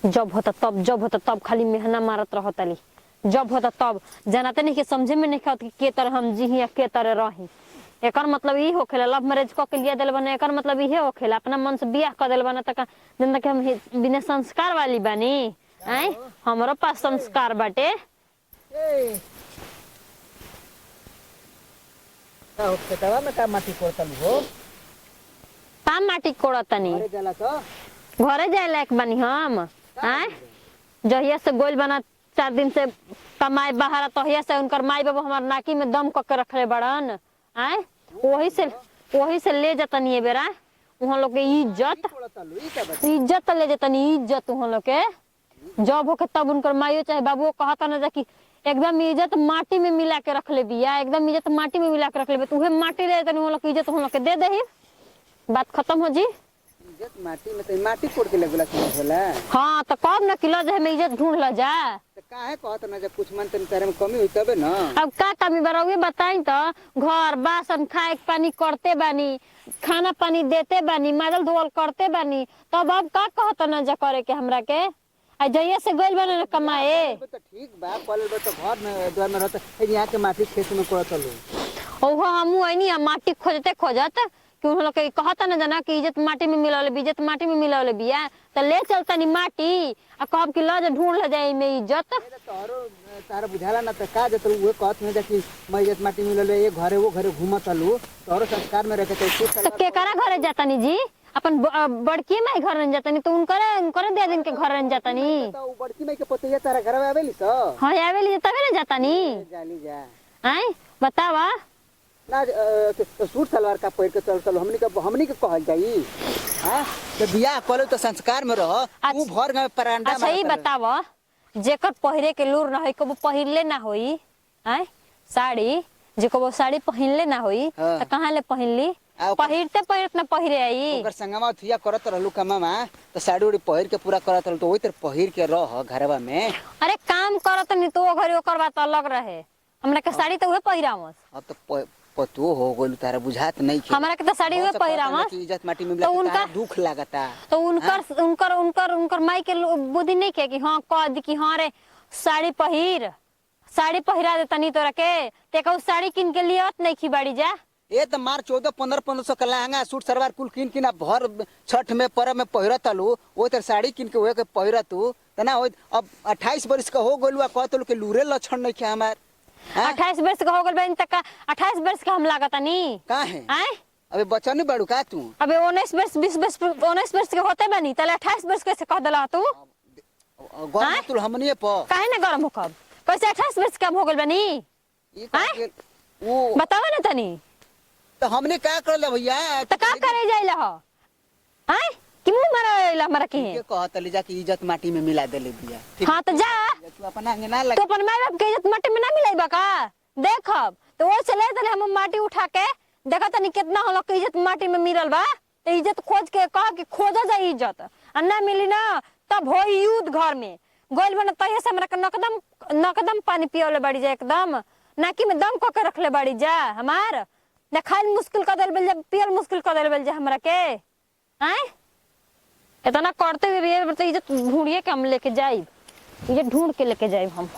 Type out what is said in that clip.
जब होता तब, जब होता तब खाली मेहना मारत रहतली। जब होता तब जनाते नहीं के समझे में नहीं आवत कि के तरह हम जी या के तरह रही। एकर मतलब ई होखेला लव मैरिज क के लिया दिल बने, एकर मतलब इहे होखेला अपना मन से बियाह क दिल बने त जिंदा के हम बिना संस्कार वाली बानी। आए हमरो पास संस्कार बाटे। ए का हो खेतवा में का माटी कोड़तल हो? का माटी कोड़तनी? घरे जाला तो घरे जाए लायक बानी हम? आए जहिया से गोइल बना 4 दिन से कमाए बाहर, तहिया से उनकर माई बाबू हमार नाकी में दम क के रखले बड़न। आए वही से ले जतनी ए बेरा उहाँ लोग के इज्जत, इज्जत ले जतनी, इज्जत उहाँ लोग के जब होके तब उनकर माइयो चाहे बाबुओ कहता ना जा कि एकदम इज्जत माटी में मिला के रख ले बिया, एकदम इज्जत माटी में मिला के रख ले, तो उहे माटी ले जतनी उहाँ लोग के इज्जत उहाँ लोग के दे देही, बात खत्म हो जी। इज्जत माटी में तो माटी कोड़ के लगला कि होला? हाँ तो कब ना कि ल जाए में इज्जत ढूंढ ल जा। तो काहे कहत ना जब कुछ मन तन तारे में कमी होई तबे ना। अब का कमी बा रउए बताई तो, घर बासन खाए के पानी करते बानी, खाना पानी देते बानी, माजल धोवल करते बानी, तब अब का कहत ना जा करे के हमरा के? आ जइया से गइल बाने ना कमाए। तो ठीक बा, पलल बा तो घर में द्वार में रहत, यहाँ के माटी खेत में कोड़त लो। ओहो हमहू आइनी आ माटी खोजते खोजत कि उन लोग के कहता ना जाना कि इज्जत माटी में मिलवले, इज्जत माटी में मिलवले बिया, तो ले चलतनी माटी आ कहब कि ल जा ढूंढ ल जाए में इज्जत। तोहरो तारा बुझाला ना त का जत उहे कहत में जा कि मैं इज्जत माटी मिलवले, ये घरे वो घरे घूमत हलू, तोहरो संस्कार में रखे तो तो केकरा घरे जातनी जी? अपन बड़की माई घर रह जातनी तो उनकरे उनकरे दे दिन के घर रह जातनी। तो उ बड़की माई के पतैया तारा घर में आवेली तो? हां आवेली तबे ना जातनी। जाली जा। आए बतावा ना तो सूट सलवार का पहिर के चल चल हमनी के कहल जाई। हां तो बियाह कलो तो संस्कार में रह, तू भर गांव परांडा। अच्छा ई बतावा जेकर पहिरे के लूर ना होई कबो पहिरले ना होई, आए साड़ी जे कबो साड़ी पहिनले ना होई त कहां ले पहिनली? पहिरते पहिरत ना पहिरे आई। ओकर संगमा थिया करत रहलू कमामा त साड़ी उड़ी पहिर के पूरा करत रहलू, तो ओई तर पहिर के रह घरवा में। अरे काम करत नहीं तो घरे ओकर बात अलग रहे, हमरा के साड़ी त उहे पहिरावस। अब तो पतो हो गइल तारा बुझात नहीं के हमरा के त साड़ी उहे पहिरावस। इज्जत माटी में मिला तो उनका दुख लागता। तो उनकर उनकर उनकर उनकर माई के बुद्धि नहीं के कि हां कह दी कि हां रे साड़ी पहिर, साड़ी पहिरा दे तनी तोरा के, ते कहू साड़ी किन के लियत नहीं खिबाड़ी जा। ए त मार 14 15 1500 के लहंगा सूट सलवार कुल किन किन भर छठ में परब में पहिरत हलू, ओ तर साड़ी किन के ओहे के पहिरत तू त ना हो। अब 28 बरिस का हो गइल कहत हलू के लूरे लक्षण नहीं के हमार। 28 बरिस का हो गइल बा त 28 बरिस का हम लागतनी काहे? आए अबे बच्चा नहीं बाड़ू का तू? अबे 19 बरिस 20 बरिस 19 बरिस के होते बानी तले 28 बरिस कैसे कह देला तू? गरम तू हमनी प काहे ना गरम होखब? कैसे 28 बरिस कम हो गइल बानी? वो बतावा ना तनी। तो हमने का करले भैया? तो का करे जाइला हो? आए कि मुंह मारा हमरा के? के कहत ले जा कि इज्जत माटी में मिला देले बिया। हां तो जा तू अपना अंग ना लग, तो अपन माई बाप के इज्जत माटी में ना मिलाइबा का? देखब तो वो चले तने हम माटी उठा के देखा तनी कितना हम लोग के इज्जत माटी में मिलल बा, तो इज्जत खोज के कह कि खोजा जाई इज्जत, आ ना मिली ना तब होई युद्ध घर में। गोइल बना तहिया से हमरा के नकदम नकदम पानी पियले बाड़ी जा, एकदम नाकी में दम क के रखले बाड़ी जा हमार, ना खाइल मुश्किल कर देल जा, पियल मुश्किल कर देल जा हमरा के। आए इतना करते हुए भी तो इज्जत ढूंढिए के हम लेके जाइब, इज्जत ढूंढ के लेके जाइब हम।